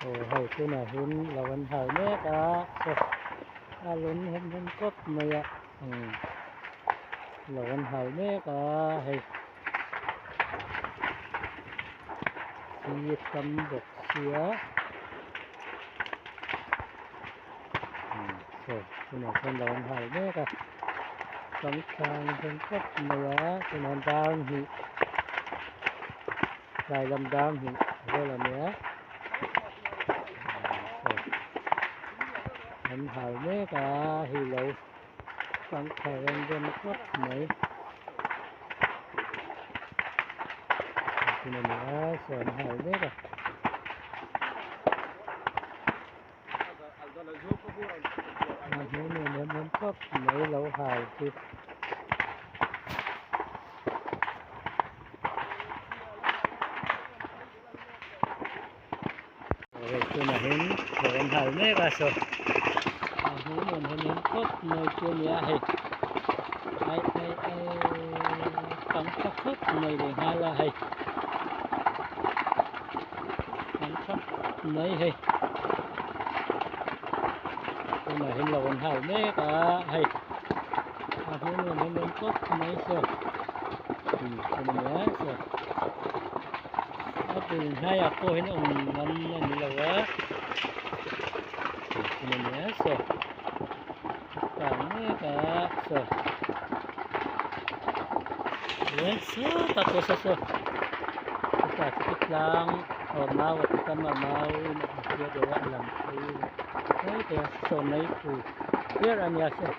Aw hei tunah hian lo an hal mek a saw a lun hem hem kawp mai a umm lo an hal mek a hei thli a tam bawk sia umm saw tunah chuan lo an hal mek a changkang hem kawp mai a tunah dar hnih. Tlai lam dar hnih vel a nia an hal mek a hei lo pangkhar rem rem khawp mai tin a ni a saw an hal mek a. A hmuh nuam em em khawp mai lo hal chu. Hei tunah hian lo an hal mek a saw a hmuh nuam em em khawp mai chu a nia hei ai ai ai tam tha khawp mai leh nghal a hei tam tha khawp mai hei tunah hian lo an hal mek a hei. A hmuh nuam em em khawp mai saw chumi nia saw a bul hnaiah pawh hian awm ngam a ni lo a chumi nia saw a kang mek a saw chuan sawtah pawh saw saw chutah chu tlang aw mau a tam a mau in a hriat deuh a a lang phei mai thei a saw mai khu. Ber a nia saw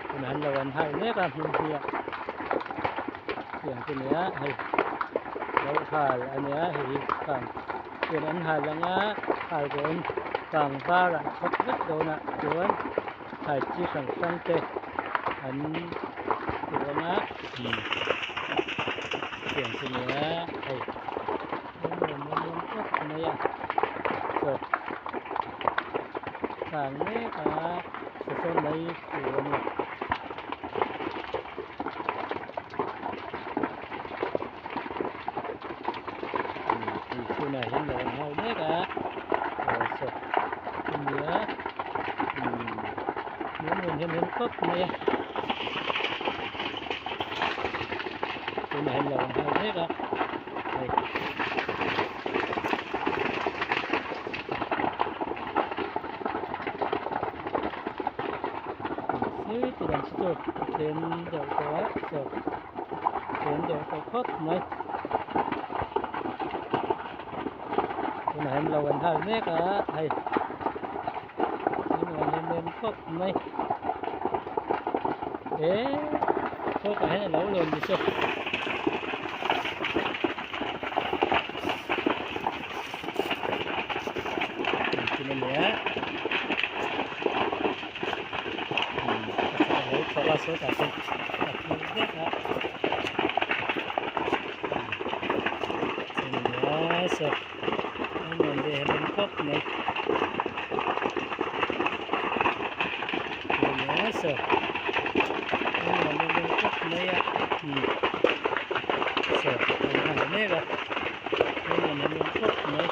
tunah hian lo an hal mek a hmun hi a tiang chu nia hei lo hal a nia hei hi kang chuan an hal ang a hal dawn kang var ah chhawk vek dawn ah chuan thlai chi hrang hrang te an tuh ang a tiang chu nia hei a nuam em em khawp mai a saw. Kang mek a sasawn mai khu a ni. Chhunah hian lo an hau mek a aw saw a nia umm nuam hem hem khawp mai a tunah hian lo an hau mek a hei. Ti lam chu a tlem deuh tawh a saw tlem deuh tawh khawp mai tunah hian lo an hal mek a hei a nuam em em khawp mai eh sawtah hian a lo lawn ni saw. Engtin a nia a lo thawh a sawtah sawn a phur vek a engtin a nia saw a nuam ve hem em khawp mai engtin a nia saw a nuam em em khawp mai a saw an hal mek a a nuam em em khawp mai.